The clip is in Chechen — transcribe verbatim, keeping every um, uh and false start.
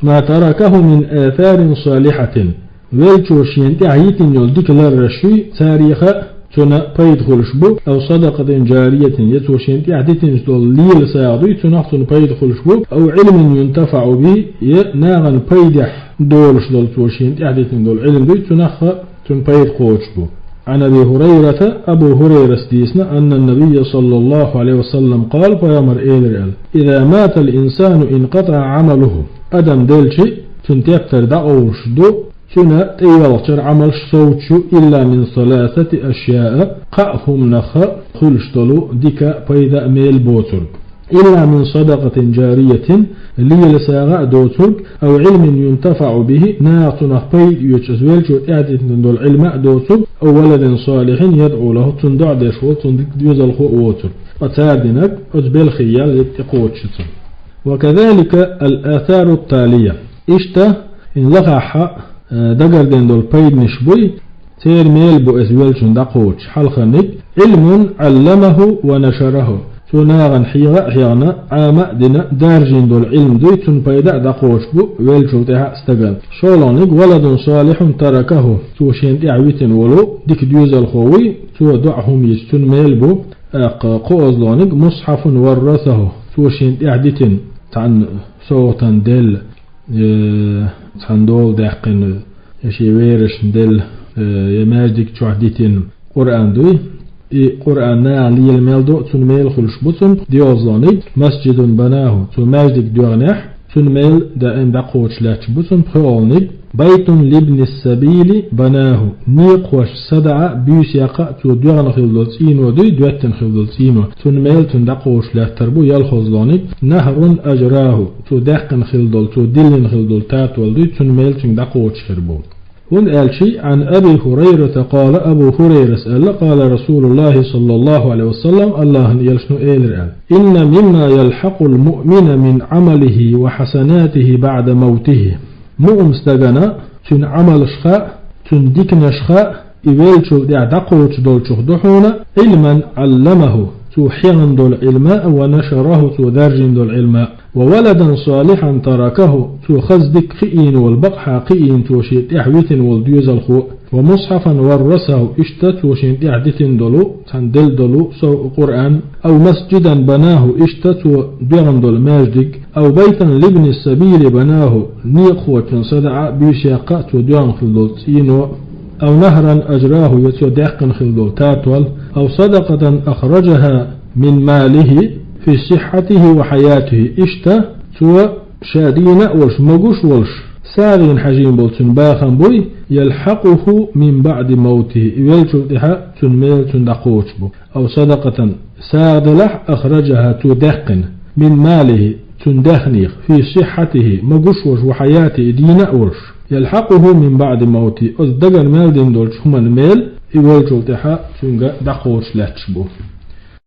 ما تركه من آثار صالحة. Велчо шен тӀехь йитина йолу дика ларраш юй, цареха цунна пайда хуьлуш бу, أو صدقة جارية, я цо шен тӀехь дитинчу долу лела сагӀа дуй, цунах цунна пайда хуьлуш бу, أو علم ينتفع به, я нахана пайдехь долуш долу цо шен тӀехь дитина долу Ӏилма дуй, цунах цунна пайда кхочуш бу. عن أبي هريرة, Абу Хурайрас дийцина, أن النبي صلى الله عليه وسلم قال, пайхамар элира аьлла: إذا مات الإنسان انقطع عمله. Адам делчи, цуьнан тептар дӀакъовлуш ду, цуьнан тӀейогӀучара Ӏамалш совцуш ю, إلا من ثلاثة أشياء, кхаа хӀуманах хуьлуш долу дика, пайда а, мел боцург. إلا من صدقة جارية, лела сагӀа а доцург, أو علم ينتفع به, наха цунах пайда оьцуш, иза велчо тӀехь дитина долу Ӏилма а доцург, أو ولد صالح يدعو له, цунна доӀа деш волу, цунна дика доьзалхо а воцург. Ткъа цара динарг оцу белхий ял ерг тӀекхочуш ю цунна. وكذلك الآثار التالية. Иштта, хӀинца лахахь а, э, дагардина долу пайданаш буй, церан мел бу иза веллачун дӀакхочуш, хьалхарниг: علم علمه ونشره. Цо нахана хьехна а хьехна, Ӏама а дина, даржийна долу Ӏилма дуй, цунна пайда а дӀакхочуш бу веллачул тӀаьхьа стагана. ШолгӀаниг: ولد صالح تركه. Цо шен тӀехь витина волу дика доьзалхо вуй, цо доӀа хӀума йича, цунна мел бу. ТӀаккха кхоалгӀаниг: مصحف ورثه. Цо шен тӀехь дитина цхьана совгӀатан делла, э, цхьана дола даьккхина, я шен верашна делла, э, я маьждиг чохь дитина Къуръан дуй. И Къуръан нахана лела мел до, цунна мел хуьлуш бу цунна. ДоьалгӀаниг: مسجد بناه. Цо маьждиг доьгӀнехь, цунна мел даим дӀакхочуш лаьтташ бу цунна. ПхоьалгӀаниг: بيت لابن السبيل بناه. Некъахошна садаӀа а, буьйса яккха а цо доьгӀна хилла долу цӀийно дуй, доьттина хилла долу цӀийно. Цунна мел цунна дӀакхочуш лаьттар бу. ЯлхолгӀаниг: نهر أجراه. Цо даьккхина хилла долу, цо диллина хилла долу татол дуй, цунна мел цуьнга дӀакхочуш хир бу. ХӀунда аьлча, عن أبي هريرة قال, Абу Хурайрас аьлла, قال رسول الله صلى الله عليه وسلم, АллахӀан элчано элира аьлла: إن مما يلحق المؤمن من عمله وحسناته بعد موته. Муъмин стагана цуьнан Ӏамалшха, цуьнан диканашха и веллачул тӀаьхьа дӀакхочуш долчух ду хьуна: علما علمه, цо хьехна долу Ӏилма, ونشره, цо даржийна долу Ӏилма, وولدا صالحا تركه, цо хаза дика кхиийна волу, бакъахьа кхиийна цо шен тӀехь витина волу доьзалхо, ومصحفا ورثه, иштта цо шен тӀехь дитина долу, цхьана делла долу сов Къуръан, أو مسجدا بناه, иштта цо доьгӀна долу маьждиг, أو بيتا لابن السبيل بناه, некъахочун садаӀа а, буьйса яккха а цо доьгӀна хилла долу цӀийно, أو نهرا أجراه, я цо даьккхина хилла долу татол, أو صدقة أخرجها من ماله في صحته وحياته, иштта цо ша дийна а волуш, могуш а волуш, сагӀина хьажийна болу цуьнан бахам буй, يلحقه من بعد موته, и веллачул тӀаьхьа цуьнан мел цунна дӀакхочуш бу. أو صدقة, сагӀа делахь, أخرجها, цо даьккхина, من ماله, цуьнан даьхнех, في صحته, могуш а волуш, وحياته, и дийна а волуш, يلحقه من بعد موته, оцу дагара мел дина долчу хӀуманна мел и веллачул тӀаьхьа цуьнга дӀакхочуш лаьтташ бу.